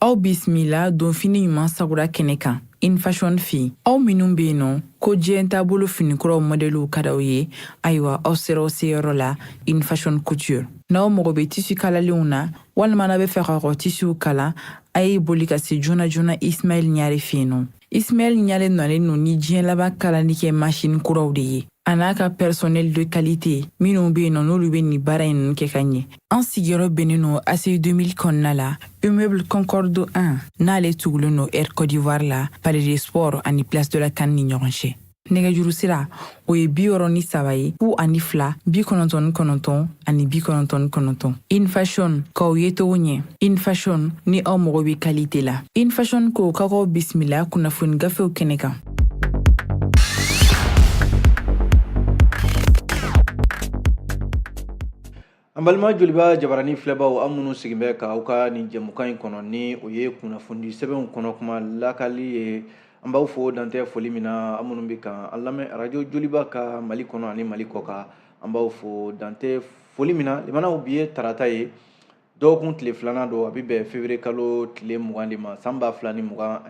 Aw bisimila donfini ɲuman sagura kɛnɛ kan InFashion fɛ yen. Aw minnu bɛ yen nɔ ko diɲɛ taabolo finikuraw mɔdɛliw ka d'aw ye, ayiwa aw sera aw seyɔrɔ la InFashion Couture. N'aw mago bɛ tissu kalalenw na walima n'aw bɛ fɛ k'aw ka tissuw kala, a ye boli ka se joona joona Ismaël Ɲare fɛ yen nɔ. Ismaël Ɲare nalen don ni diɲɛ laban kalali kɛ machine kuraw de ye, a n'a ka personnel de qualité minnu bɛ yen nɔ n'olu bɛ nin baara in ninnu kɛ ka ɲɛ. An sigiyɔrɔ bɛnnen don ACI 2000 kɔnɔna la, immeuble Concorde 1, n'ale tugulen don Air Côte d'Ivoire la, Palais des Sports ani Place de la CAN ni ɲɔgɔn cɛ. Nɛgɛjuru sira o ye 63 ye, 02 99 ani 99. InFashion, k'aw ye cogo ɲɛ. InFashion, ni aw mago bɛ qualité la. InFashion ko k'aw bisimila kunnafoni gafew kɛnɛ kan. An balima Joliba jabarani filɛbaw, aw minnu sigin bɛ ka aw ka nin jɛmukan in kɔnɔ, ni o ye kunnafoni sɛbɛnw kɔnɔ kuma lakali ye, an b'aw fo dantɛ foli min na. Aw minnu bɛ ka an lamɛn arajo Joliba ka Mali kɔnɔ ani Mali kɔ kan, an b'aw fo dantɛ foli min na. Limanaw, bi ye tarata ye, dɔgɔkun tile filanan don, a bɛ bɛn février kalo tile 20 de ma, san 2024.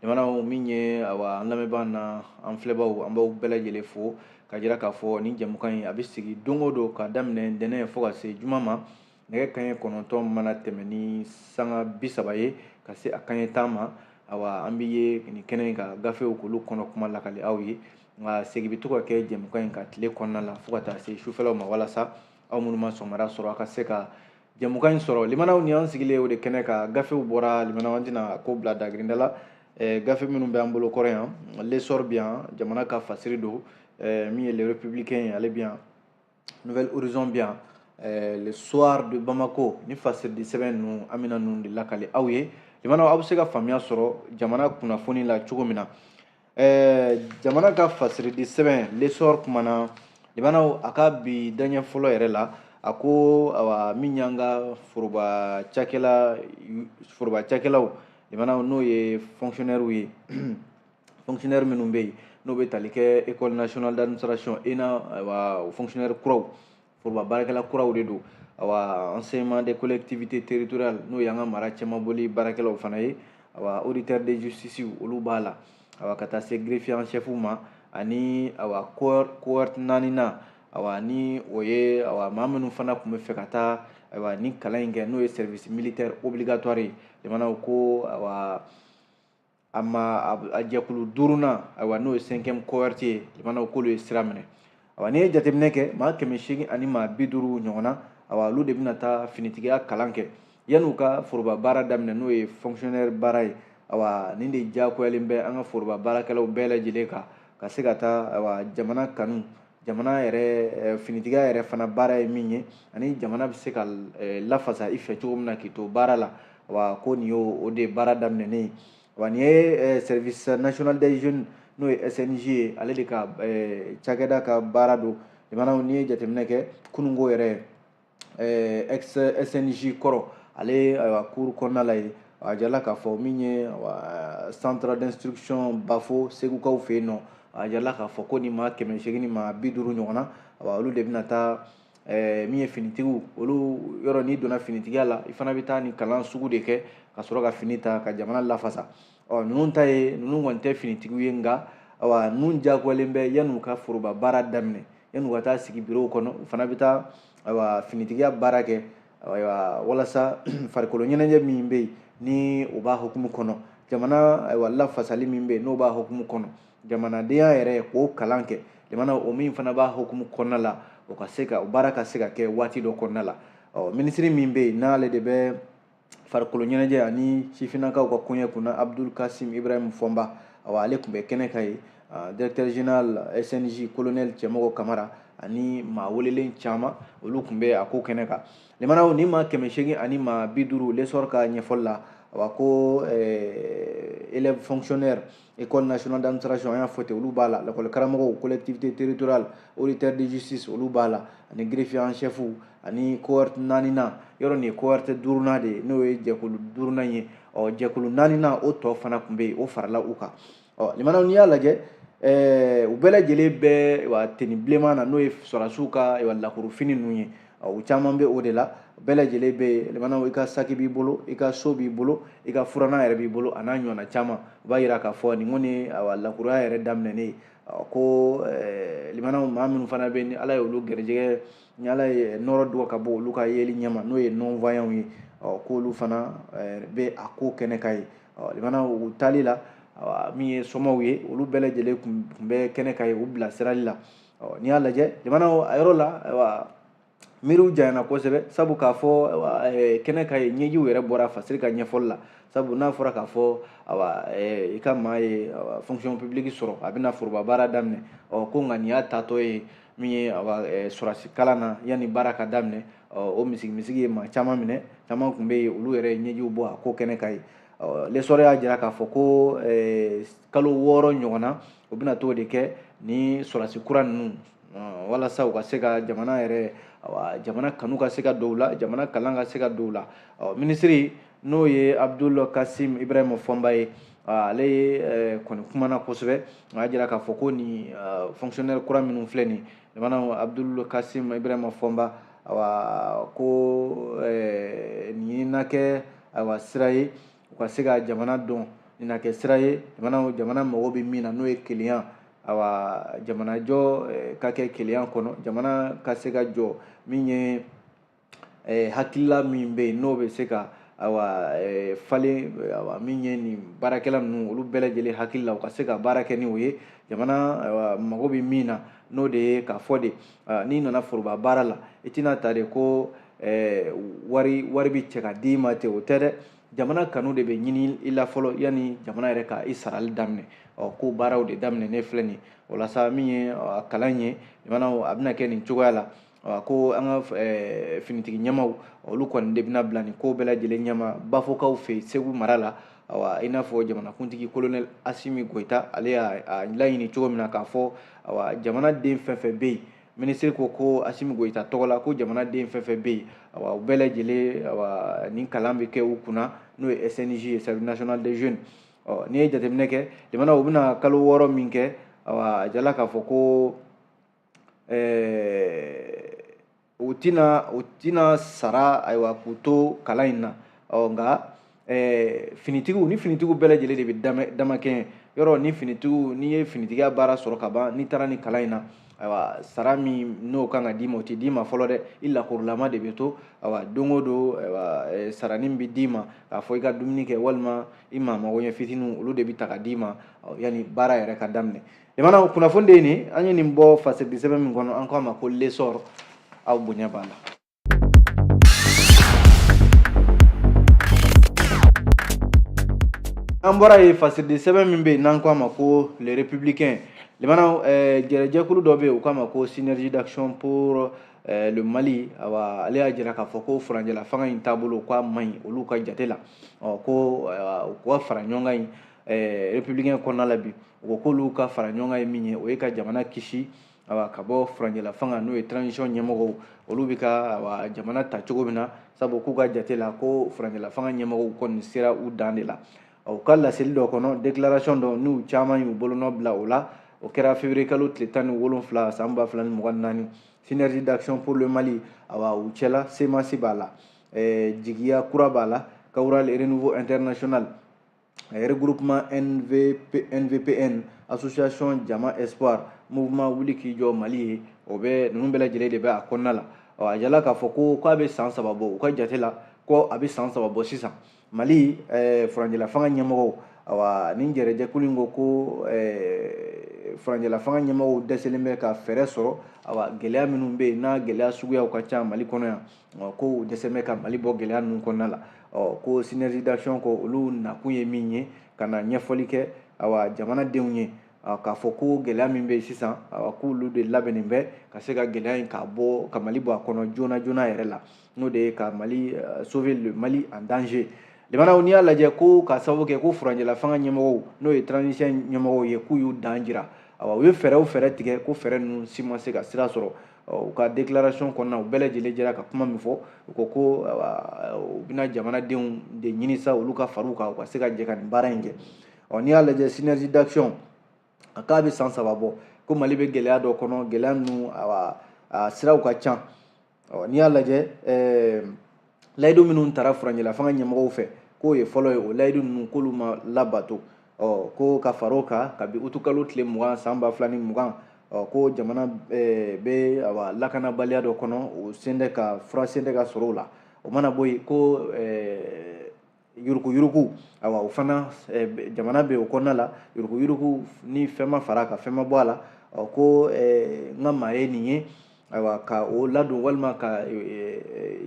Limanaw, min ye awa an lamɛnbaa na an filɛbaw, an b'aw bɛɛ lajɛlen fo ka jira k'a fɔ nin jɛmukan in a bɛ sigi don o don ka daminɛ ntɛnɛn fo ka se juma ma, nɛgɛ kanɲɛ 9 mana tɛmɛ ni sanga 30 ye ka se a kanɲɛ 10 ma. Awa an bɛ ye nin kɛnɛ in ka gafew k'olu kɔnɔ kuma lakali aw ye, nka segin bɛ to ka kɛ jɛmukan in ka tile kɔnɔna la fo ka taa se sufɛlaw ma, walasa aw minnu ma sɔgɔmada sɔrɔ, a ka se ka jɛmukan in sɔrɔ. Limanaw, ni an sigilen o de kɛnɛ ka gafew bɔra. Limanaw, an tɛna ko bila dagirinda la. Gafe minnu bɛ an bolo kɔrɔ yan, L'Essor bi yan, jamana ka fasiri don, min ye Le Républicain ye, ale bi yan, Nouvel Horizon bi yan, Le Soir de Bamako. Ni fasiridi sɛbɛn ninnu, an bɛna ninnu de lakali aw ye. Limanaw, aw bɛ se ka faamuya sɔrɔ jamana kunnafoni la cogo min na. Jamana ka fasiridi sɛbɛn L'Essor kumana, limanaw, a ka bi daɲɛ fɔlɔ yɛrɛ la, a ko awa min y'an ka foroba cakɛla, foroba cakɛlaw, limanaw, n'o ye fonctionnaire ye, fonctionnaire minnu bɛ yen n'o bɛ tali kɛ École nationale d'administration ENA, ayiwa o fonctionnaire kuraw, foroba baarakɛla kuraw de don. Awa enseignement des collectivités territoriales, n'o y'an ka mara cɛmaboli baarakɛlaw fana ye, awa auditeur de justice olu b'a la, awa ka taa se greffier en chef ma, ani awa cohorte naaninan, awa ni o ye awa maa minnu fana tun bɛ fɛ ka taa ayiwa ni kalan in kɛ, n'o ye service militaire obligatoire ye. Jamanaw ko awa a ma a jɛkulu duurunan, ayiwa n'o ye cinquième cohorte ye, jamanaw k'olu ye sira minɛ. Awa n'i ye jateminɛ kɛ, maa 800 ani maa 50 ɲɔgɔnna, awa olu de bɛna taa finitigiya kalan kɛ yan'u ka foroba baara daminɛ, n'o ye fonctionnaire baara ye. Awa nin de diyagoyalen bɛ an ka foroba baarakɛlaw bɛɛ lajɛlen kan, ka se ka taa awa jamana kanu, jamana yɛrɛ finitigiya yɛrɛ fana baara ye min ye, ani jamana bɛ se ka lafasa i fɛ cogo min na k'i to baara la. Awa ko nin y'o o de baara daminɛnen ye. Wa nin ye Service national des jeunes, n'o ye SNJ ye, ale de ka cakɛda ka baara don. Jamanaw, n'i ye jateminɛ kɛ kununko yɛrɛ, ex SNJ kɔrɔ, ale ayiwa cour kɔnɔna la ye, a jirala k'a fɔ min ye centre d'instruction Bafo Segukaw fɛ yen nɔ, a jirala k'a fɔ ko nin maa 800 ni maa 50 ɲɔgɔnna, awa olu de bɛna taa min ye finitigiw olu yɔrɔ. N'i donna finitigiya la, i fana bɛ taa nin kalan sugu de kɛ ka sɔrɔ ka fini ta ka jamana lafasa. Ɔ ninnu ta ye, ninnu kɔni tɛ finitigiw ye, nka awa ninnu diyagoyalen bɛ yan'u ka foroba baara daminɛ, yan'u ka taa sigi bureau kɔnɔ, u fana bɛ taa ayiwa finitigiya baara kɛ, ayiwa walasa farikolo ɲɛnajɛ min bɛ yen ni o b'a hukumu kɔnɔ, jamana ayiwa lafasali min bɛ yen n'o b'a hukumu kɔnɔ, jamanadenya yɛrɛ k'o kalan kɛ, jamana o min fana b'a hukumu kɔnɔna la, o ka se ka o baara ka se ka kɛ waati dɔ kɔnɔna la. Ɔ minisiri min bɛ yen n'ale de bɛ farikolo ɲɛnajɛ ani sifinnakaw ka koɲɛ kunna, Abdul Kasim Ibrahim Fɔnba, awa ale tun bɛ kɛnɛ kan yen, directeur général SNJ colonel Cɛmɔgɔ Kamara ani maa welelen caman, olu tun bɛ a ko kɛnɛ kan. Limanaw, ni maa 800 ani maa 50, L'Essor ka ɲɛfɔli la, awa ko élève fonctionnaire École nationale d'administration, an y'a fɔ ten, olu b'a la, lakɔli karamɔgɔw, collectivité territoriale, auditeur de justice olu b'a la, ani greffier en chef, ani cohorte naaninan. Yɔrɔ nin ye cohorte duurunan de ye, n'o ye jɛkulu duurunan ye. Ɔ jɛkulu naaninan o tɔ fana tun bɛ yen, o farala u kan. Ɔ limanaw, n'i y'a lajɛ, u bɛɛ lajɛlen bɛ wa tenue bilenman na, n'o ye sɔrɔdasiw ka wa lakurufini ninnu ye. U caman bɛ o de la, bɛɛ lajɛlen bɛ yen. Limanaw, i ka saki b'i bolo, i ka so b'i bolo, i ka furannan yɛrɛ b'i bolo, a n'a ɲɔgɔnna caman. O b'a yira k'a fɔ nin kɔni, awa, lakuraya yɛrɛ daminɛnen ye. Ko limanaw, maa minnu fana bɛ yen, ni Ala ye olu garijɛgɛ, ni Ala ye nɔrɔ dɔ ka bɔ olu ka yeli ɲɛma, n'o ye non voyants ye, k'olu fana bɛ a ko kɛnɛ kan ye. Limanaw, u taali la, min ye somaw ye, olu bɛɛ lajɛlen kun bɛ kɛnɛ kan ye u bilasirali la. N'i y'a lajɛ, limanaw, a yɔrɔ la, ayiwa, miiriw janyana kosɛbɛ, sabu k'a fɔ kɛnɛ kan ye, ɲɛjiw yɛrɛ bɔra Fasiri ka ɲɛfɔli la, sabu n'a fɔra k'a fɔ, awa, i ka maa ye fonction publique sɔrɔ, a bɛna foroba baara daminɛ, ɔ ko nka nin y'a taatɔ ye min ye, awa, sɔrɔsi kalan na yanni baara ka daminɛ. O misigi misigi ye maa caman minɛ, caman tun bɛ yen, olu yɛrɛ ye ɲɛjiw bɔ a ko kɛnɛ kan ye. L'Essor y'a jira k'a fɔ ko kalo 6 ɲɔgɔn na, u bɛna t'o de kɛ ni sɔrɔsi kura ninnu, walasa u ka se ka jamana yɛrɛ, awa, jamana kanu ka se ka don u la, jamana kalan ka se ka don u la. Minisiri, n'o ye Abdul Kasim Ibrahim Fɔnba ye, ale ye kɔni kumana kosɛbɛ. A y'a jira k'a fɔ ko nin fonctionnaire kura minnu filɛ nin, jamana Abdul Kasim Ibrahim Fɔnba, awa, ko nin na kɛ, ayiwa, sira ye u ka se ka jamana dɔn, nin na kɛ sira ye jamana mago bɛ min na, n'o ye kelenya, awa, jamanajɔ ka kɛ kelenya kɔnɔ, jamana ka se ka jɔ min ye hakilila min bɛ yen, n'o bɛ se ka, awa, falen, awa, min ye nin baarakɛla ninnu, olu bɛɛ lajɛlen hakili la, u ka se ka baara kɛ ni o ye. Jamana, ayiwa, mago bɛ min na, n'o de ye k'a fɔ de, n'i nana foroba baara la, i tɛna ta de ko wari bɛ cɛ ka d'i ma ten, o tɛ dɛ. Jamana kanu de bɛ ɲini i la fɔlɔ, yanni jamana yɛrɛ ka i sarali daminɛ. Ɔ ko baaraw de daminɛ ne filɛ nin walasa min ye kalan ye, jamana a bɛna kɛ nin cogoya la. Ko an ka finitigi ɲɛmaw, olu kɔni de bɛna bila nin ko bɛɛ lajɛlen ɲɛma Bafokaw fɛ yen, Segu mara la. Awa, i n'a fɔ jamanakuntigi colonel Asimi Goyita, ale y'a laɲini cogo min na k'a fɔ, awa, jamanaden fɛn fɛn bɛ yen, minisiri ko ko Asimi Goyita tɔgɔ la, ko jamanaden fɛn fɛn bɛ yen, awa, u bɛɛ lajɛlen, awa, nin kalan bɛ kɛ u kunna, n'o ye SNJ ye, Service national des jeunes. Ɔ n'i ye jateminɛ kɛ, jamana, u bɛna kalo 6 min kɛ, awa, a jala k'a fɔ ko u tɛna sara, ayiwa, k'u to kalan in na. Ɔ nka finitigiw ni finitigiw bɛɛ lajɛlen de bɛ damakɛɲɛ yɔrɔ ni finitigiw. N'i ye finitigiya baara sɔrɔ ka ban, n'i taara ni kalan in na, ayiwa, sara min n'o kan ka d'i ma, o tɛ d'i ma fɔlɔ dɛ, i lakorolama de bɛ to. Ayiwa, don o don, ayiwa, sarani bɛ d'i ma k'a fɔ i ka dumuni kɛ, walima i maa magoɲɛ fitininw, olu de bɛ ta ka d'i ma yanni baara yɛrɛ ka daminɛ. Jamana kunnafoni de ye nin, an ye nin bɔ fasiridi sɛbɛn min kɔnɔ, an k'a ma ko L'Essor. Aw bonya b'a la. An bɔra yen, fasiridi sɛbɛn min bɛ yen n'an k'a ma ko Le Républicain, limana, jɛrɛjɛkulu dɔ bɛ yen, u k'a ma ko Synergie d'action pour le Mali. Awa, ale y'a jira k'a fɔ ko furancɛla fanga in taabolo, k'a man ɲi olu ka jate la. Ɔ ko u ka fara ɲɔgɔn kan in Républicain kɔnɔna la bi, u ko k'olu ka fara ɲɔgɔn kan ye min ye, o ye ka jamana kisi, awa, ka bɔ furancɛla fanga, n'o ye transition ɲɛmɔgɔw, olu bɛ ka, awa, jamana ta cogo min na, sabu k'u ka jate la ko furancɛla fanga ɲɛmɔgɔw kɔni sera u dan de la. U ka laseli dɔ kɔnɔ, déclaration dɔ, n'u caman y'u bolonɔ bila o la, o kɛra février kalo tile 17 san 2024. Synergie d'action pour le Mali, awa, u cɛla CMAS b'a la, Jigiya kura b'a la, Kawral Renouveau International, regroupement NVP, NVPN, association Jama Espoir, mouvement Wuli k'i jɔ Mali ye, o bɛ ninnu bɛɛ lajɛlen de bɛ a kɔnɔna la. A jala k'a fɔ ko k'a bɛ san 3 bɔ, u ka jate la ko a bɛ san 3 bɔ sisan, Mali furancɛla fanga ɲɛmɔgɔw, awa, nin jɛrɛjɛkulu in ko ko furancɛla fanga ɲɛmɔgɔw dɛsɛlen bɛ ka fɛɛrɛ sɔrɔ, awa, gɛlɛya minnu bɛ yen n'a gɛlɛya suguyaw ka ca Mali kɔnɔ yan, ko u dɛsɛlen bɛ ka Mali bɔ gɛlɛya ninnu kɔnɔna la. Ɔ ko Synergie d'action ko olu nakun ye min ye, ka na ɲɛfɔli kɛ, awa, jamanadenw ye, k'a fɔ ko gɛlɛya min bɛ yen sisan, awa, k'olu de labɛnnen bɛ ka se ka gɛlɛya in k'a bɔ, ka Mali bɔ a kɔnɔ joona joona yɛrɛ la, n'o de ye ka Mali sauver le Mali en danger. Limanaw, n'i y'a lajɛ, ko ka sababu kɛ ko furancɛla fanga ɲɛmɔgɔw, n'o ye transition ɲɛmɔgɔw ye, k'u y'u dan jira, awa, u ye fɛɛrɛw fɛɛrɛ tigɛ, ko fɛɛrɛ ninnu si ma se ka sira sɔrɔ. U ka déclaration kɔnɔna, u bɛɛ lajɛlen jɛra ka kuma min fɔ, u ko ko u bɛna jamanadenw de ɲini sa, olu ka far'u kan, u ka se ka jɛ ka nin baara in kɛ. Ɔ n'i y'a lajɛ, Synergie d'action a k'a bɛ san 3 bɔ ko Mali bɛ gɛlɛya dɔ kɔnɔ, gɛlɛya ninnu, awa, a siraw ka ca. Ɔ, n'i y'a lajɛ, layidu minnu tara furancɛla fanga ɲɛmɔgɔw fɛ, k'o ye fɔlɔ ye, o layidu ninnu k'olu ma labato. Ɔ, ko ka fara o kan, kabi utukalo tile 20 san 2020, ɔ, ko jamana bɛ, awa, lakanabaliya dɔ kɔnɔ, o sen tɛ ka fura sen tɛ ka sɔrɔ o la. O mana bɔ yen, ko yuruguyurugu, awa, o fana jamana bɛ o kɔnɔna la, yuruguyurugu ni fɛn ma fara a kan, fɛn ma bɔ a la. Ɔ, ko n ka maa ye nin ye, ayiwa, ka o ladon walima ka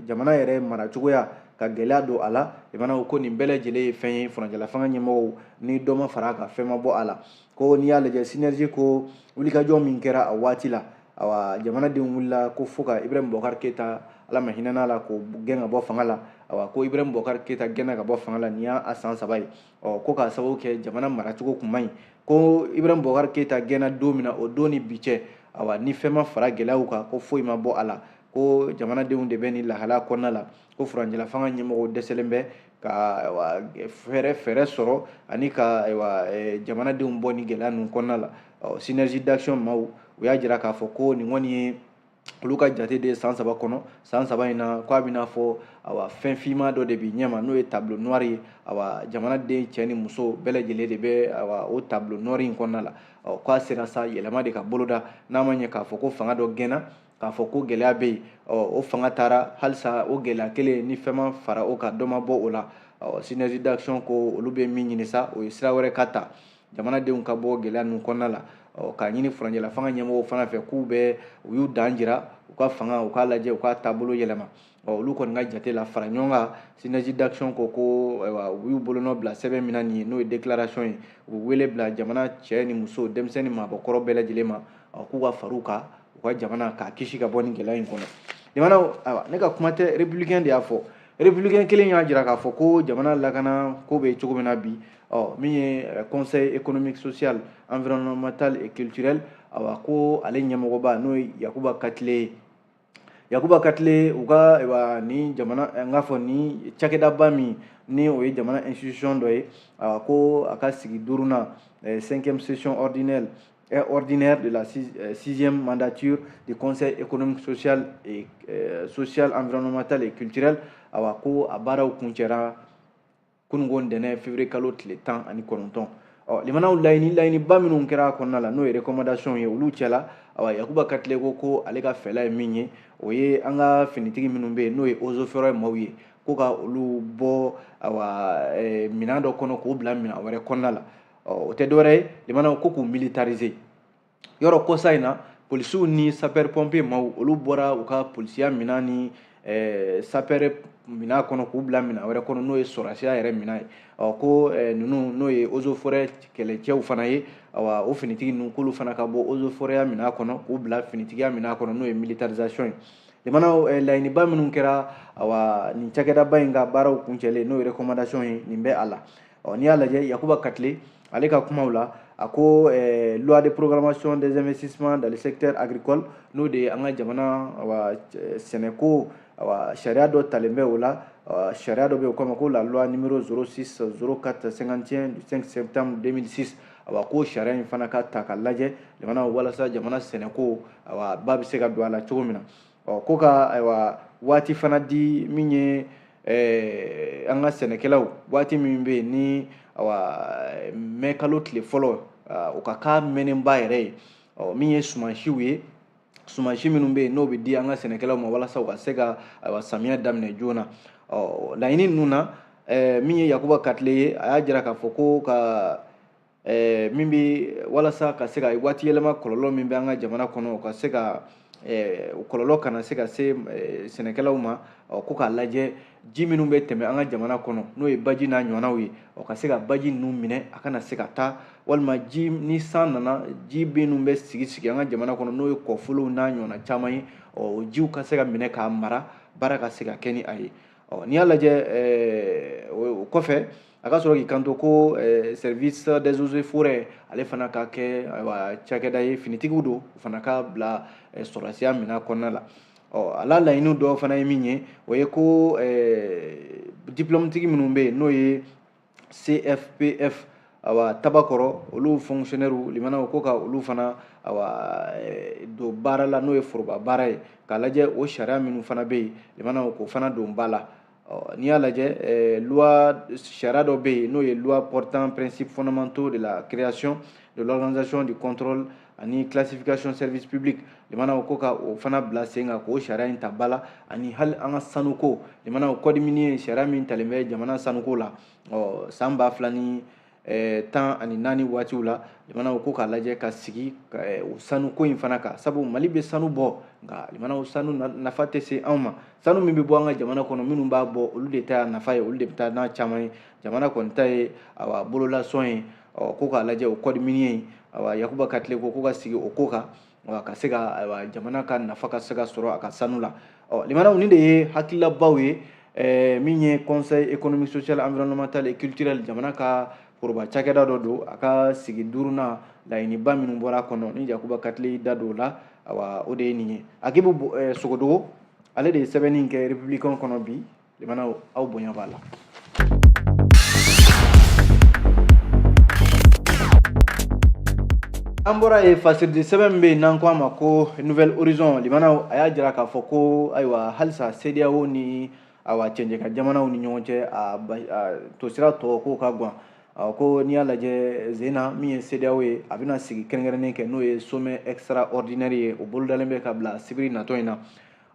jamana yɛrɛ maracogoya ka gɛlɛya don a la. Limanaw, ko nin bɛɛ lajɛlen ye fɛn ye furancɛla fanga ɲɛmɔgɔw ni dɔ ma fara a kan, fɛn ma bɔ a la. Ko n'i y'a lajɛ, Synergie ko wulikajɔ min kɛra a waati la, awa, jamanadenw wulila ko fo ka Ibrahim Boubacar Keita, Ala ma hinɛ n'a la, k'o gɛn ka bɔ fanga la. Awa, ko Ibrahim Boubacar Keita gɛnna ka bɔ fanga la, nin y'a san 3 ye. Ɔ, ko k'a sababu kɛ jamana maracogo kun man ɲi. Ko Ibrahim Boubacar Keita gɛnna don min na, o don ni bi cɛ, awa, ni fɛn ma fara gɛlɛyaw kan, ko foyi ma bɔ a la, ko jamanadenw de bɛ nin lahalaya kɔnɔna la, ko furancɛla fanga ɲɛmɔgɔw dɛsɛlen bɛ ka, ayiwa, fɛɛrɛ sɔrɔ ani ka, ayiwa, jamanadenw bɔ ni gɛlɛya ninnu kɔnɔna la. Ɔ, Synergie d'action maaw, u y'a jira k'a fɔ ko nin kɔni ye olu ka jate de ye san 3 kɔnɔ. San 3 in na, k'a bɛna fɔ, awa, fɛn finma dɔ de b'i ɲɛma, n'o ye tableau noir ye. Awa, jamanaden cɛ ni muso bɛɛ lajɛlen de bɛ, awa, o tableau noir in kɔnɔna la. Ɔ, k'a sera sa yɛlɛma de ka boloda, n'a ma ɲɛ k'a fɔ ko fanga dɔ gɛnna, k'a fɔ ko gɛlɛya bɛ yen, ɔ, o fanga taara, halisa o gɛlɛya kelen, ni fɛn ma fara o kan, dɔ ma bɔ o la. Ɔ, Synergie d'action ko olu bɛ min ɲini sa, o ye sira wɛrɛ ka ta, jamanadenw ka bɔ gɛlɛya ninnu kɔnɔna la. Ɔ, k'a ɲini furancɛla fanga ɲɛmɔgɔw fana fɛ k'u bɛ u y'u dan jira u ka fanga, u k'a lajɛ, u k'a taabolo yɛlɛma. Ɔ, olu kɔni ka jate la, fara ɲɔgɔn kan, Synergie d'action ko ayiwa, u y'u bolonɔ bila sɛbɛn min na nin ye, n'o ye déclaration ye, u bɛ wele bila jamana cɛ ni muso, denmisɛn ni maabakɔrɔ bɛɛ lajɛlen ma, k'u ka far'u kan, u ka jamana k'a kisi ka bɔ nin gɛlɛya in kɔnɔ. Jamana, ayiwa, ne ka kuma tɛ, Républicain de y'a fɔ. Républicain kelen y'a jira k'a fɔ ko jamana lakana ko bɛ cogo min na bi, ɔ, min ye Conseil économique, social, environnemental et culturel, awa, ko ale ɲɛmɔgɔba, n'o ye Yakuba Katile ye, Yakuba Katile, u ka, ayiwa, ni jamana n k'a fɔ ni cakɛdaba min ni o ye jamana institution dɔ ye, awa, ko a ka sigi duurunan, cinquième session ordinaire de la sixième mandature du Conseil économique, social et social, environnemental et culturel, awa, ko a baaraw kuncɛra kununko ntɛnɛn, février kalo tile 19. Ɔ, limanaw, laɲiniba minnu kɛra a kɔnɔna la, n'o ye recommandation ye, olu cɛla, awa, Yakuba Katile ko ale ka fɛla ye min ye, o ye an ka finitigi minnu bɛ yen, n'o ye eaux et forêts maaw ye, ko ka olu bɔ, awa, minɛn dɔ kɔnɔ k'o bila minɛn wɛrɛ kɔnɔna la. Ɔ, o tɛ dɔwɛrɛ ye, limanaw, ko k'u militariser. Yɔrɔ kɔsa in na, polisiw ni sapeur pompier maaw, olu bɔra u ka polisiya minɛn ni sapeur minɛn kɔnɔ k'u bila minɛn wɛrɛ kɔnɔ, n'o ye sɔrɔsiya yɛrɛ minɛn ye. Ɔ, ko ninnu, n'o ye eaux et forêts kɛlɛcɛw fana ye, awa, o finitigi ninnu, k'olu fana ka bɔ eaux et forêts minɛn kɔnɔ k'u bila finitigiya minɛn kɔnɔ, n'o ye militarisation ye. Limanaw, laɲiniba minnu kɛra, awa, nin cakɛdaba in ka baaraw kuncɛlen, n'o ye recommandation ye, nin bɛ a la. Ɔ, n'i y'a lajɛ, Yakuba Katile ale ka kumaw la, a ko loi de programmation des investissements dans le secteur agricole, n'o de ye an ka jamana, awa, sɛnɛko, awa, sariya dɔ talen bɛ o la. Sariya dɔ bɛ yen o kama ko la loi numéro 06 04 51 du 5 septembre 2006, awa, ko sariya in fana ka ta ka lajɛ jamana, walasa jamana sɛnɛko, awa, ba bɛ se ka don a la cogo min na. Ɔ, ko ka, ayiwa, waati fana di min ye an ka sɛnɛkɛlaw, waati min bɛ yen ni, awa, mɛ kalo tile fɔlɔ, o ka k'a mɛnnenba yɛrɛ ye. Ɔ, min ye sumansiw ye, sumansi minnu bɛ yen n'o bɛ di an ka sɛnɛkɛlaw ma walasa u ka se ka, ayiwa, samiya daminɛ joona. Ɔ, laɲini ninnu na, min ye Yakuba Katile ye, a y'a jira k'a fɔ ko ka min bɛ walasa ka se ka waati yɛlɛma kɔlɔlɔ min bɛ an ka jamana kɔnɔ, o ka se ka o kɔlɔlɔ kana se ka se sɛnɛkɛlaw ma. Ɔ, ko k'a lajɛ, ji minnu bɛ tɛmɛ an ka jamana kɔnɔ, n'o ye baji n'a ɲɔgɔnnaw ye, ɔ, ka se ka baji ninnu minɛ a kana se ka taa, walima ji ni san nana, ji minnu bɛ sigi sigi an ka jamana kɔnɔ, n'o ye kɔfolow n'a ɲɔgɔnna caman ye, ɔ, o jiw ka se ka minɛ k'a mara, baara ka se ka kɛ ni a ye. Ɔ, n'i y'a lajɛ, o kɔfɛ, a ka sɔrɔ k'i kanto ko Service des eaux et forêts, ale fana ka kɛ, ayiwa, cakɛda ye, finitigiw don, o fana ka bila sɔrɔsiya minɛn kɔnɔna la. Ɔ, a la laɲini dɔw fana ye min ye, o ye ko diplôme tigi minnu bɛ yen, n'o ye CFPF, awa Tabakɔrɔ, olu fonctionnaire limanaw ko ka olu fana awa don baara la, n'o ye foroba baara ye, k'a lajɛ o sariya minnu fana bɛ yen, limanaw k'o fana don ba la. N'i y'a lajɛ, loi sariya dɔ bɛ yen, n'o ye loi portant principes fondamentaux de la création de l'organisation du contrôle ani classification service public, limanaw ko ka o fana bila sen kan, k'o sariya in ta ba la. Ani hali an ka sanuko, limanaw, code minier, sariya min talen bɛ jamana sanuko la, ɔ san 2014 waatiw la, limanaw ko k'a lajɛ ka sigi o sanuko in fana kan, sabu Mali bɛ sanu bɔ, nka limanaw, sanu nafa tɛ se anw ma. Sanu min bɛ bɔ an ka jamana kɔnɔ, minnu b'a bɔ, olu de ta y'a nafa ye, olu de bɛ taa n'a caman ye. Jamana kɔni ta ye awa bololasɔn ye. Ɔ ko k'a lajɛ o code minier in, awa Yakuba Katile ko ka sigi o ko kan, ka se ka ayiwa jamana ka nafa ka se ka sɔrɔ a ka sanu la. Ɔ limanaw, nin de ye hakililabaw ye min ye Conseil économique, social, environnemental et culturel, jamana ka foroba cakɛda dɔ don, a ka sigi duurunan laɲiniba minnu bɔra a kɔnɔ, ni Yakuba Katile da don o la, awa o de ye nin ye. Agibu Sogodogo, ale de ye sɛbɛnni kɛ Républicain kɔnɔ bi. Limanaw, aw bonya b'a la. An bɔra yen, fasiridi sɛbɛn min bɛ yen n'an ko a ma ko Nouvel Horizon, limanaw, a y'a jira k'a fɔ ko ayiwa halisa CEDEAO ni awa cɛncɛnka jamanaw ni ɲɔgɔn cɛ, a tosira tɔ k'o ka gan. Ko n'i y'a lajɛ zena, min ye CEDEAO ye, a bɛna sigi kɛrɛnkɛrɛnnen kɛ, n'o ye sommet extraordinaire ye, o bolodalen bɛ ka bila sibiri natɔ in na.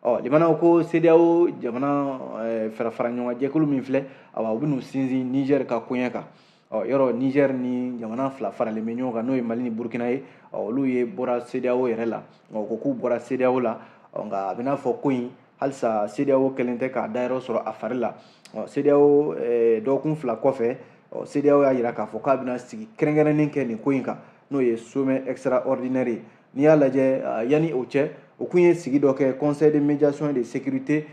Ɔ limanaw, ko CEDEAO jamana fara ɲɔgɔn jɛkulu min filɛ, awa u bɛn'u sinsin Niger ka koɲɛ kan. Ɔ yɔrɔ Niger ni jamana fila faralen bɛ ɲɔgɔn kan, n'o ye Mali ni Burukina ye, ɔ olu ye bɔra CEDEAO yɛrɛ la. Ɔ ko k'u bɔra CEDEAO la, ɔ nka a bɛ n'a fɔ ko in halisa CEDEAO kɛlen tɛ k'a dayɔrɔ sɔrɔ a fari la. Ɔ CEDEAO dɔgɔkun 2 kɔfɛ, ɔ CEDEAO y'a jira k'a fɔ k'a bɛna sigi kɛrɛnkɛrɛnnen kɛ nin ko in kan, n'o ye sommet extraordinaire ye. N'i y'a lajɛ, yanni o cɛ, o kun ye sigi dɔ kɛ, Conseil de médiation et de sécurité,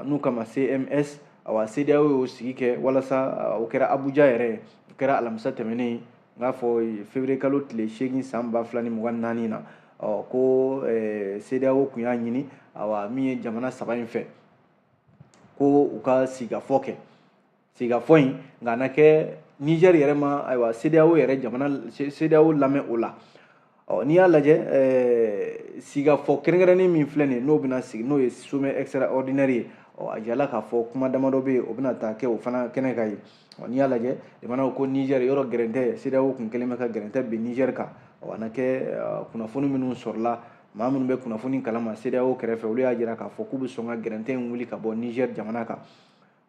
n'u kama CMS. Awa CEDEAO y'o sigi kɛ walasa o kɛra Abuja yɛrɛ, o kɛra alamisa tɛmɛnen, n k'a fɔ février kalo tile 8 san 2024 na. Ɔ ko CEDEAO kun y'a ɲini awa min ye jamana saba in fɛ, ko u ka sigikafɔ kɛ, sigikafɔ in nka a na kɛ Niger yɛrɛ ma, ayiwa CEDEAO yɛrɛ jamana CEDEAO lamɛn o la. Ɔ n'i y'a lajɛ, sigikafɔ kɛrɛnkɛrɛnnen min filɛ nin ye, n'o bɛna sigi, n'o ye sommet extraordinaire ye, ɔ a jirala k'a fɔ kuma damadɔ bɛ yen, o bɛna taa kɛ o fana kɛnɛ kan yen. Ɔ n'i y'a lajɛ, jamanaw ko Niger yɔrɔ gɛrɛntɛ, CEDEAO kun kɛlen bɛ ka gɛrɛntɛ bin Niger kan. Ɔ a na kɛ kunnafoni minnu sɔrɔla, maa minnu bɛ kunnafoni kalama CEDEAO kɛrɛfɛ, olu y'a jira k'a fɔ k'u bɛ sɔn ka gɛrɛntɛ in wuli ka bɔ Niger jamana kan.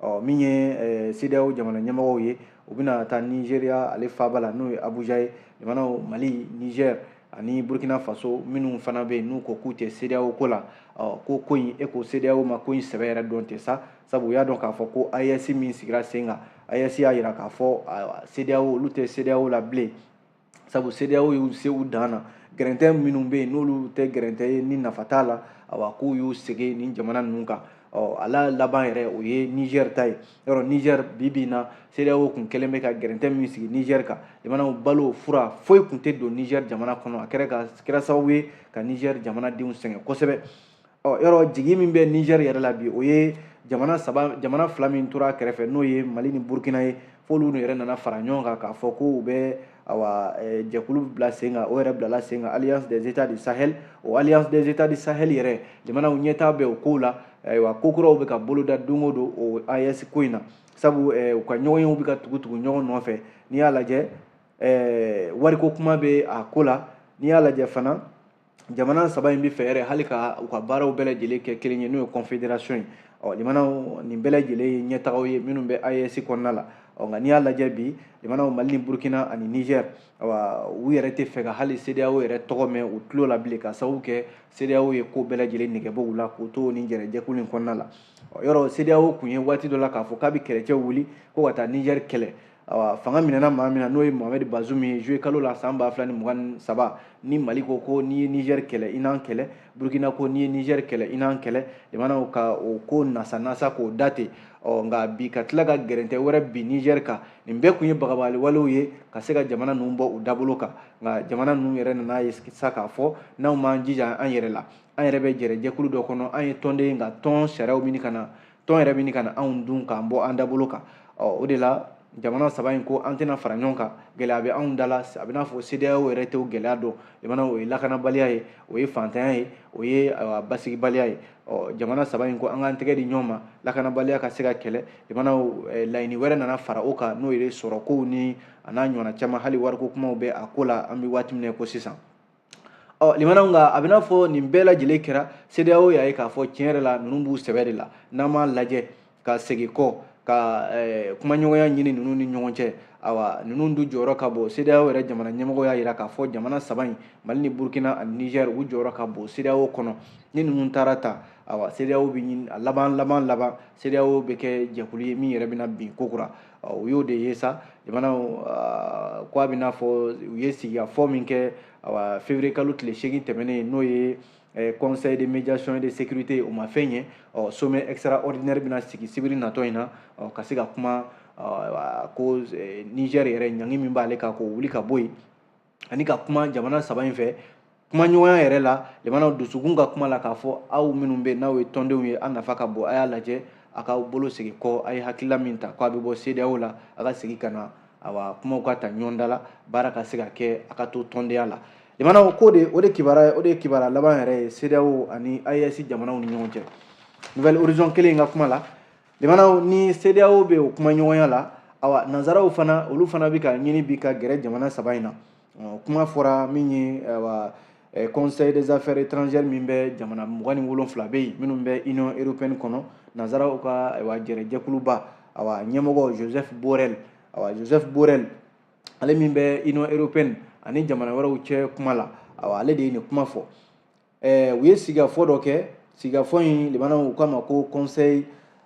Ɔ min ye CEDEAO jamana ɲɛmɔgɔw ye, u bɛna taa Nigeria ale faaba la, n'o ye Abuja ye. Jamanaw Mali, Niger ani Burkina Faso minnu fana bɛ yen, n'u ko k'u tɛ CEDEAO ko la, ɔ ko in e ko CEDEAO ma ko in sɛbɛ yɛrɛ dɔn tɛ sa, sabu u y'a dɔn k'a fɔ ko AES min sigira sen kan, AES y'a jira k'a fɔ CEDEAO olu tɛ CEDEAO la bilen, sabu CEDEAO y'u se u dan na. Gɛrɛntɛ minnu bɛ yen, n'olu tɛ gɛrɛntɛ ye ni nafa t'a la, awa k'u y'u segin nin jamana ninnu kan. Ɔ a la laban yɛrɛ, o ye Niger ta ye. Yɔrɔ Niger bi bi in na, CEDEAO kun kɛlen bɛ ka gɛrɛntɛ min sigi Niger kan, jamanaw balo fura foyi kun tɛ don Niger jamana kɔnɔ, a kɛra sababu ye ka Niger jamanadenw sɛgɛn kosɛbɛ. Ɔ yɔrɔ jigi min bɛ Niger yɛrɛ la bi, o ye jamana saba, jamana fila min tora kɛrɛfɛ, n'o ye Mali ni Burukina ye, f'olu yɛrɛ nana fara ɲɔgɔn kan k'a fɔ ko u bɛ awa jɛkulu bila sen kan. O yɛrɛ bilala sen kan, Alliance des États du Sahel. O Alliance des États du Sahel yɛrɛ, jamanaw ɲɛtaa bɛ o kow la. Ayiwa ko kuraw bɛ ka boloda don o don o AES ko in na, sabu u ka ɲɔgɔnyew bɛ ka tugu tugu ɲɔgɔn nɔfɛ. N'i y'a lajɛ, wariko kuma bɛ a ko la. N'i y'a lajɛ fana, jamana saba in bɛ fɛ yɛrɛ hali ka u ka baaraw bɛɛ lajɛlen kɛ kelen ye, n'o ye confédération ye. Ɔ jamanaw, nin bɛɛ lajɛlen ye ɲɛtagaw ye minnu bɛ AES kɔnɔna la. Ɔ nka n'i y'a lajɛ bi, jamanaw Mali ni Burukina ani Niger, awa u yɛrɛ tɛ fɛ ka hali CEDEAO yɛrɛ tɔgɔ mɛn u tulo la bilen, ka sababu kɛ CEDEAO ye ko bɛɛ lajɛlen nɛgɛbɔ u la k'u to nin jɛrɛjɛkulu in kɔnɔna la. Ɔ yɔrɔ CEDEAO kun ye waati dɔ la k'a fɔ k'a bɛ kɛlɛcɛw wuli ko ka taa Niger kɛlɛ. Awa fanga minɛna maa min na, n'o ye Mohamed Bazoum ye, juillet kalo la san 2023, ni Mali ko ko n'i ye Niger kɛlɛ i n'an kɛlɛ, Burukina ko n'i ye Niger kɛlɛ i n'an kɛlɛ, jamanaw ka o ko nasa nasa k'o da ten. Ɔ nka bi ka tila ka gɛrɛntɛ wɛrɛ bin Niger kan, nin bɛɛ kun ye bagabagali walew ye ka se ka jamana ninnu bɔ u dabolo kan. Nka jamana ninnu yɛrɛ nana ye sa k'a fɔ n'anw m'an jija an yɛrɛ la, an yɛrɛ bɛ jɛrɛ jɛkulu dɔ kɔnɔ, an ye tɔnden ye, nka tɔn sariyaw ɲini ka na, tɔn yɛrɛ bɛ ɲini ka na anw dun k'an bɔ an dabolo kan. Ɔ o de la Jamana saba in ko an tɛna fara ɲɔgɔn kan, gɛlɛya bɛ anw da la. A bɛ n'a fɔ CEDEAO yɛrɛ tɛ o gɛlɛya dɔn. Jamana o ye lakanabaliya ye, o ye fantanya ye, o ye basigibaliya ye. Ɔ, jamana saba in ko an k'an tɛgɛ di ɲɔgɔn ma, lakanabaliya ka se ka kɛlɛ. Jamanaw, laɲini wɛrɛ nana fara o kan, n'o ye sɔrɔkow ni a n'a ɲɔgɔnna caman, hali wariko kumaw bɛ a ko la an bɛ waati min na ko sisan. Ɔ, limanaw, nka a bɛ n'a fɔ nin bɛɛ lajɛlen kɛra, CEDEAO y'a ye k'a fɔ tiɲɛ yɛrɛ la ninnu b'u sɛbɛ de la. N'an m'a lajɛ ka segin kɔ ka kumaɲɔgɔnya ɲini ninnu ni ɲɔgɔn cɛ, awa, ninnu dun jɔyɔrɔ ka bon. CEDEAO yɛrɛ jamana ɲɛmɔgɔ y'a jira k'a fɔ jamana saba in, Mali ni Burkina ani Niger, u jɔyɔrɔ ka bon CEDEAO kɔnɔ. Ni ninnu taara ta, awa, CEDEAO bɛ ɲini a laban laban laban, CEDEAO bɛ kɛ jɛkulu ye min yɛrɛ bɛna bin kokura. U y'o de ye sa. Jamanaw ko a bɛ n'a fɔ u ye sigikafɔ min kɛ, awa, février kalo tile 8 tɛmɛnen, n'o ye conseil de médiation et de sécurité, o ma fɛn ɲɛ. Ɔ, sommet extraordinaire bɛna sigi sibiri natɔ in na, ɔ, ka se ka kuma ko Niger yɛrɛ, ɲangi min b'ale kan, k'o wuli ka bɔ yen, ani ka kuma jamana saba in fɛ kumaɲɔgɔnya yɛrɛ la. Jamanaw dusukun ka kuma la k'a fɔ aw minnu bɛ n'aw ye tɔndenw ye, an nafa ka bon, a y'a lajɛ a k'aw bolo segin kɔ, a ye hakilila min ta k'a bɛ bɔ CEDEAO la, a ka segin ka na, awa, kumaw ka ta ɲɔgɔn da la, baara ka se ka kɛ, a ka to tɔndenya la. Limanaw, ko de o de kibaruya, o de ye kibaruya laban yɛrɛ ye CEDEAO ani AES jamanaw ni ɲɔgɔn cɛ. Nouvel Horizon kelen in ka kuma la, limanaw, ni CEDEAO bɛ o kumaɲɔgɔnya la, awa, nanzaraw fana, olu fana bɛ ka ɲini bi ka gɛrɛ jamana saba in na. Kuma fɔra min ye, awa, Conseil des affaires étrangères min bɛ jamana 27 bɛ yen minnu bɛ Union européenne kɔnɔ, nanzaraw ka, ayiwa, jɛrɛjɛkuluba, awa, ɲɛmɔgɔ Joseph Borrell, awa, Joseph Borrell, ale min bɛ Union européenne ani jamana wɛrɛw cɛ kuma la, awa, ale de ye nin kuma fɔ. U ye sigikafɔ dɔ kɛ. Sigikafɔ in, limanaw, u k'a ma ko Conseil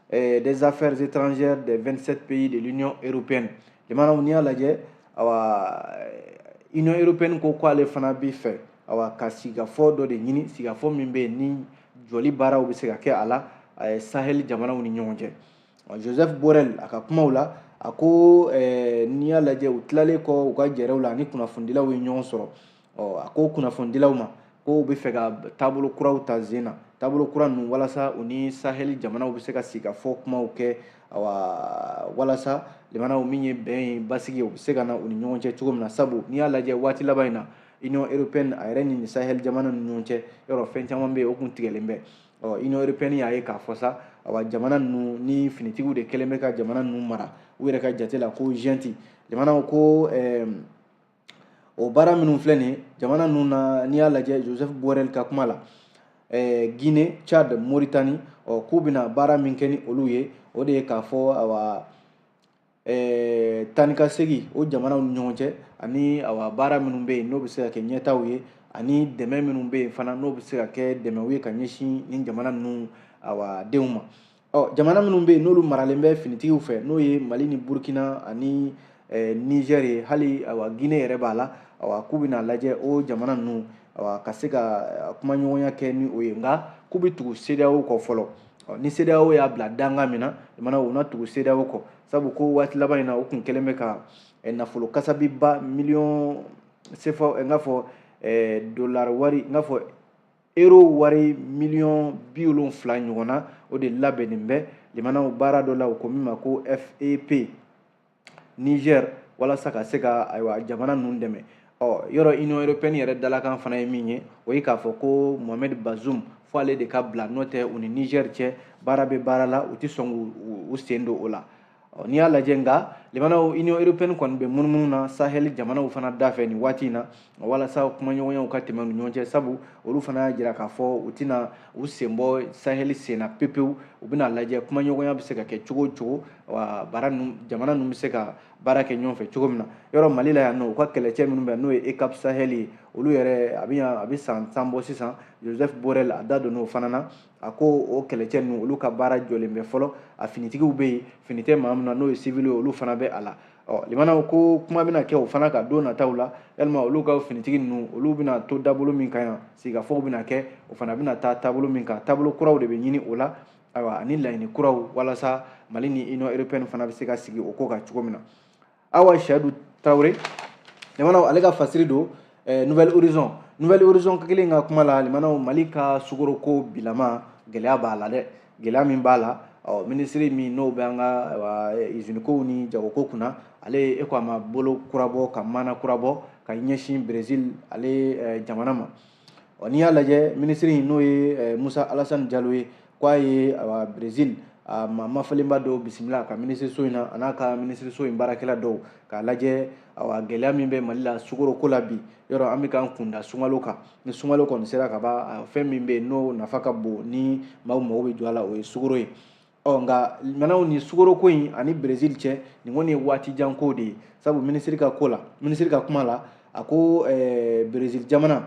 des affaires étrangères des 27 pays de l'Union européenne. Limanaw, n'i y'a lajɛ, awa, Union européenne ko k'ale fana bɛ fɛ, awa, ka sigikafɔ dɔ de ɲini, sigikafɔ min bɛ yen ni jɔli baaraw bɛ se ka kɛ a la Sahel jamanaw ni ɲɔgɔn cɛ. Joseph Borrell, a ka kumaw la, a ko n'i y'a lajɛ, u tilalen kɔ u ka jɛrɛw la ani kunnafonidilaw ye ɲɔgɔn sɔrɔ, ɔ, a ko kunnafonidilaw ma ko u bɛ fɛ ka taabolo kuraw ta sen na, taabolo kura ninnu walasa u ni Sahel jamanaw bɛ se ka sigikafɔ kumaw kɛ, awa, walasa limanaw, min ye bɛn ye, basigi, u bɛ se ka na u ni ɲɔgɔn cɛ cogo min na. Sabu n'i y'a lajɛ waati laban in na, Union européenne a yɛrɛ ni Sahel jamana ni ɲɔgɔn cɛ, yɔrɔ fɛn caman bɛ yen, o kun tigɛlen bɛ. Ɔ, Union européenne y'a ye k'a fɔ sa, awa, jamana ninnu ni finitigiw de kɛlen bɛ ka jamana ninnu mara, u yɛrɛ ka jate la ko junte. Jamanaw ko o baara minnu filɛ nin ye jamana ninnu na, n'i y'a lajɛ, Joseph Borrell ka kuma la, Guinée, Tchad, Mauritanie, ɔ, k'u bɛna baara min kɛ ni olu ye, o de ye k'a fɔ, awa, taa ni ka segin o jamanaw ni ɲɔgɔn cɛ, ani, awa, baara minnu bɛ yen n'o bɛ se ka kɛ ɲɛtaaw ye, ani dɛmɛ minnu bɛ yen fana n'o bɛ se ka kɛ dɛmɛw ye ka ɲɛsin nin jamana ninnu, awa, denw ma. Ɔ, jamana minnu bɛ yen n'olu maralen bɛ finitigiw fɛ, n'o ye Mali ni Burkina ani Niger ye, hali, awa, Guinée yɛrɛ b'a la, awa, k'u bɛna lajɛ o jamana ninnu, awa, ka se ka kumaɲɔgɔnya kɛ ni o ye. Nka k'u bɛ tugu CEDEAO kɔ fɔlɔ. Ni CEDEAO y'a bila dankan min na, jamana u na tugu CEDEAO kɔ, sabu ko waati laban in na, o kun kɛlen bɛ ka nafolo kasabiba, miliyɔn CFA, n k'a fɔ dollar wari, n k'a fɔ euro wari miliyɔn 70 ɲɔgɔn na, o de labɛnnen bɛ limanaw baara dɔ la, o ko min ma ko FEP Niger, walasa ka se ka, ayiwa, jamana ninnu dɛmɛ. Ɔ, yɔrɔ Union européenne yɛrɛ dalakan fana ye min ye, o ye k'a fɔ ko Mohamed Bazoum, fo ale de ka bila, n'o tɛ u ni Niger cɛ baara bɛ baara la, u tɛ sɔn k'u sen don o la. N'i y'a lajɛ, nka limanaw, Union européenne kɔni bɛ munumunu na Sahel jamanaw fana da fɛ nin waati in na, walasa kumaɲɔgɔnyaw ka tɛmɛ u ni ɲɔgɔn cɛ, sabu olu fana y'a jira k'a fɔ u tɛna u sen bɔ Sahel sen na pepewu. U bɛna lajɛ kumaɲɔgɔnya bɛ se ka kɛ cogo o cogo, wa baara ninnu, jamana ninnu bɛ se ka baara kɛ ɲɔgɔn fɛ cogo min na. Yɔrɔ Mali la yan nɔ, u ka kɛlɛcɛ minnu bɛ, n'o ye EUCAP Sahel ye, olu yɛrɛ, a bɛ yan, a bɛ san 10 bɔ sisan. Joseph Borrell a da donna o fana na, a ko o kɛlɛcɛ ninnu, olu ka baara jɔlen bɛ fɔlɔ. A finitigiw bɛ yen, fini tɛ maa min na, n'o ye civil ye, olu fana bɛ a la. Ɔ, limanaw, ko kuma bɛna kɛ o fana ka don nataw la, yalima olu ka finitigi ninnu, olu bɛna to dabolo min kan yan, sigikafɔw bɛna kɛ, o fana bɛna taa taabolo min kan, taabolo kuraw de bɛ ɲini o la, ayiwa, ani laɲini kuraw, walasa Mali ni Union européenne fana bɛ se ka sigi o ko kan cogo min na. Awa, Siyadu Tarawele, limanaw, ale ka fasiri don Nouvel Horizon. Nouvel Horizon kelen ka kuma la, limanaw, Mali ka sukoroko bilama, gɛlɛya b'a la dɛ. Gɛlɛya min b'a la, Ɔ, minisiri min n'o bɛ an ka izinikow ni jagoko kunna, ale e ko a ma bolo kura bɔ ka maana kura bɔ ka ɲɛsin Brésil ale jamana ma. Ɔ, n'i y'a lajɛ, minisiri in n'o ye Musa Alasani Jalo ye, k'a ye awa Brésil a maa mafalenba dɔw bisimila ka minisiriso in na, a n'a ka minisiriso in baarakɛla dɔw, k'a lajɛ awa gɛlɛya min bɛ Mali la sukaro la bi. Yɔrɔ an bɛ k'an kunda sunkalo kan, ni sunkalo kɔni sera ka ban, fɛn min bɛ yen n'o nafa ka bon ni maaw mago bɛ jɔ a la, o ye sukaro ye. Ɔ, nka limanaw, ni sukaro ko in ani Brésil cɛ, nin kɔni ye waati jan ko de ye, sabu minisiri ka ko la, minisiri ka kuma la, a ko Brésil jamana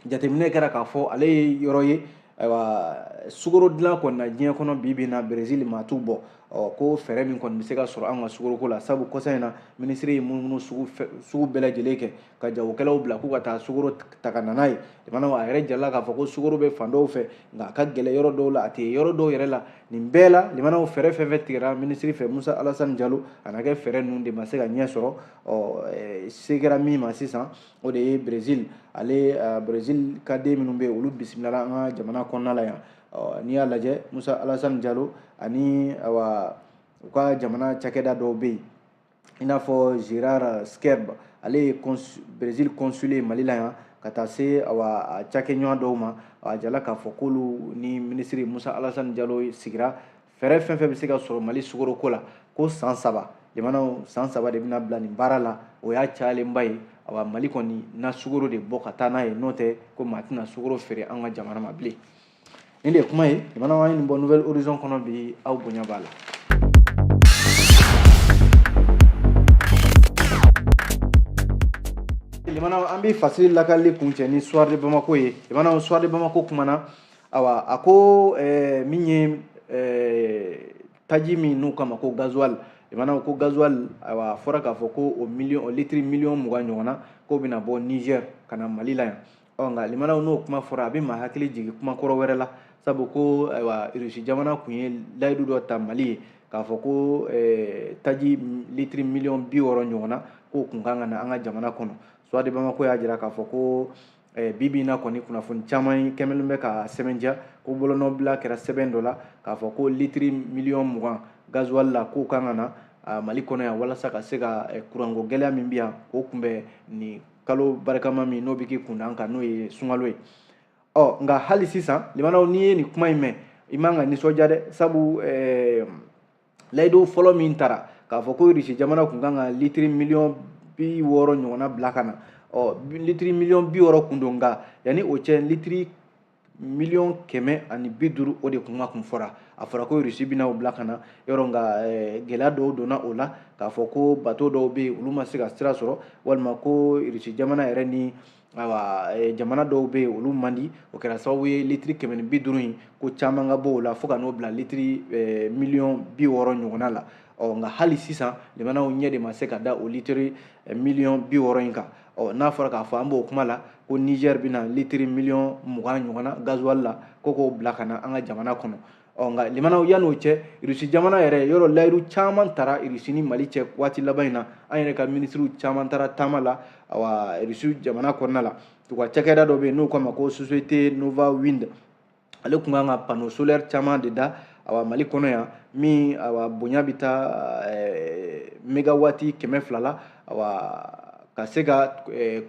jateminɛ kɛra k'a fɔ ale ye yɔrɔ ye, ayiwa, sukaro dilan kɔni na diɲɛ kɔnɔ bi bi in na, Brésil maa t'u bɔ. Ɔ, ko fɛɛrɛ min kɔni bɛ se ka sɔrɔ an ka sukaroko la, sabu kɔsa in na minisiri ye munumunu sugu bɛɛ lajɛlen kɛ ka jagokɛlaw bila k'u ka taa sukaro ta ka na n'a ye. Limanaw, a yɛrɛ jirala k'a fɔ ko sukaro bɛ fan dɔw fɛ, nka a ka gɛlɛn yɔrɔ dɔw la, a tɛ yɔrɔ dɔw yɛrɛ la. Nin bɛɛ la, limanaw, fɛɛrɛ fɛn fɛn tigɛra minisiri fɛ, Musa Alasani Jalo, a na kɛ fɛɛrɛ ninnu de ma se ka ɲɛ sɔrɔ. Ɔ, se kɛra min ma sisan, o de ye Brésil ale, Brésil ka den minnu bɛ yen, olu bisimilala an ka jamana kɔnɔna la yan. Ɔ, n'i y'a lajɛ, Musa Alasani Jalo ani awa u ka jamana cakɛda dɔw bɛ yen, i n'a fɔ Gerard Skerb, ale ye Brésil consul ye Mali la yan, ka taa se awa a cakɛɲɔgɔn dɔw ma. A jala k'a fɔ k'olu ni minisiri Musa Alasani Jalo sigira, fɛɛrɛ fɛn fɛn bɛ se ka sɔrɔ Mali sukaroko la, ko san 3, limanaw, san 3 de bɛna bila nin baara la, o y'a cayalenba ye. Awa, Mali kɔni na sukaro de bɔ ka taa n'a ye, n'o tɛ ko maa tɛna sukaro feere an ka jamana ma bilen. Nin de ye kuma ye, limanaw, an ye nin bɔ Nouvel Horizon kɔnɔ bi, aw bonya b'a la. Limanaw, an bɛ fasiri lakali kuncɛ ni Soir de Bamako ye. Limanaw, Soir de Bamako kumana, awa, a ko min ye taji min n'u kama ko gasoil, limanaw, ko gasoil, ayiwa, a fɔra k'a fɔ ko o miliyɔn, o litiri 20 miliyɔn ɲɔgɔnna, k'o bɛna bɔ Niger ka na Mali la yan. Ɔ, nka limanaw, n'o kuma fɔra, a bɛ maa hakili jigin kuma kɔrɔ wɛrɛ la, sabu ko ayiwa, Irisi jamana tun ye layidu dɔ ta Mali ye k'a fɔ ko taji litiri 60 miliyɔn ɲɔgɔnna, k'o kun kan ka na an ka jamana kɔnɔ. Soir de Bamako y'a jira k'a fɔ ko bi bi in na kɔni, kunnafoni caman kɛmɛlen bɛ ka sɛbɛntiya ko bolonɔbila kɛra sɛbɛn dɔ la k'a fɔ ko litiri 20 miliyɔn gasoil la, k'o kan ka na Mali kɔnɔ yan, walasa ka se ka kuranko gɛlɛya min bɛ yan, k'o kunbɛn nin kalo barikama min n'o bɛ k'i kun an kan, n'o ye sunkalo ye. Ɔ, nka hali sisan, limanaw, n'i ye nin kuma in mɛn, i man ka nisɔndiya dɛ, sabu layidu fɔlɔ min tara k'a fɔ ko Irisi jamana kun kan ka litiri 60 miliyɔn ɲɔgɔnna bila ka na, ɔ, litiri 60 miliyɔn kun don, nka yanni o cɛ, litiri 150 miliyɔn, o de kuma kun fɔra. A fɔra ko Irisi bɛna o bila ka na yɔrɔ, nka gɛlɛya dɔw donna o la, k'a fɔ ko bato dɔw bɛ yen, olu ma se ka sira sɔrɔ, walima ko Irisi jamana yɛrɛ ni ayiwa jamana dɔw bɛ yen, olu man di. O kɛra sababu ye litiri 150 in, ko caman ka bɔ o la fo ka n'o bila litiri 60 miliyɔn ɲɔgɔnna la. Ɔ, nka hali sisan, limanaw, ɲɛ de ma se ka da o litiri 60 miliyɔn in kan. Ɔ, n'a fɔra k'a fɔ an b'o kuma la ko Niger bɛna litiri 20 miliyɔn ɲɔgɔnna gasoil la, ko k'o bila ka na an ka jamana kɔnɔ. Ɔ, nka limanaw, yan'o cɛ, Irisi jamana yɛrɛ yɔrɔ, layidu caman tara Irisi ni Mali cɛ waati laban in na. An yɛrɛ ka minisiriw caman taara taama la, awa, Irisi jamana kɔnɔna la. U ka cakɛda dɔ bɛ yen n'u k'a ma ko Société Nova Wind, ale tun kan ka panneau solaire caman de da, awa, Mali kɔnɔ yan, min awa bonya bɛ taa mégawati 200 la, awa, ka se ka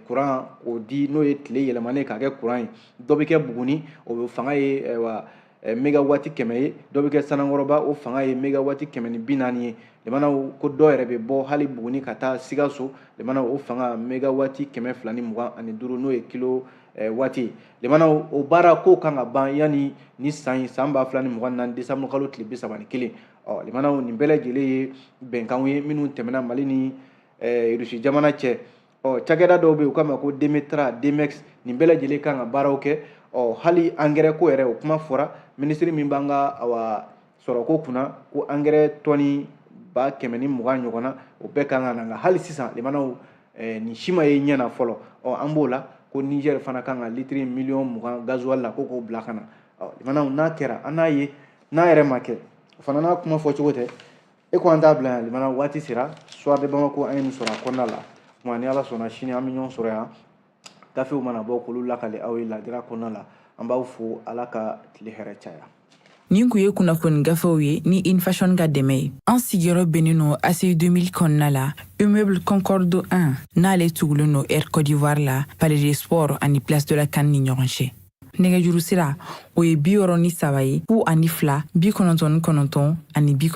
courant k'o di, n'o ye tile yɛlɛmanen k'a kɛ courant ye. Dɔ bɛ kɛ Buguni, o fanga ye ayiwa mégawati 100 ye, dɔ bɛ kɛ Sanankɔrɔba, o fanga ye mégawati 140 ye. Limanaw, ko dɔ yɛrɛ bɛ bɔ hali Buguni ka taa Sikaso, limanaw, o fanga mégawati 225, n'o ye kilo waati. Limanaw, o baara ko kan ka ban yanni ni san in, san 2024, décembre kalo tile 31. Ɔ, limanaw, nin bɛɛ lajɛlen ye bɛnkanw ye minnu tɛmɛna Mali ni Irisi jamana cɛ. Ɔ, cakɛda dɔw bɛ yen, u k'a ma ko Demetra, Demex, nin bɛɛ lajɛlen kan ka baaraw kɛ. Ɔ, hali angɛrɛ ko yɛrɛ, o kuma fɔra minisiri min b'an ka awa sɔrɔko kunna, ko angɛrɛ tɔni 120 000 ɲɔgɔnna, o bɛɛ kan ka na. Nka hali sisan, limanaw, nin si ma ye ɲɛ na fɔlɔ. Ɔ, an b'o la ko Niger fana kan ka litiri 20 miliyɔn gasoil la, ko k'o bila ka na. Ɔ, limanaw, n'a kɛra, an n'a ye, n'a yɛrɛ ma kɛ, o fana n'a kuma fɔcogo tɛ. E ko an t'a bila yan, limana, waati sera. Soir de Bamako, an ye nin sɔrɔ a kɔnɔna la. Kuma ni Ala sɔnna, sini an bɛ ɲɔgɔn sɔrɔ yan, gafew mana bɔ, k'olu lakale aw ye ladira kɔnɔna la. An b'aw fo, Ala ka tile hɛrɛ caya. Nin kun ye kunnafoni gafew ye ni Infashion ka dɛmɛ ye. An sigiyɔrɔ bɛnnen no ACI 2000 kɔnɔna la, immeuble Concorde 1, n'ale tugulen no Air Côte d'Ivoire la, Palais des Sports ani Place de la CAN ni ɲɔgɔn cɛ. Nɛgɛjuru sira, o ye 63 ye 02 99 ani 90.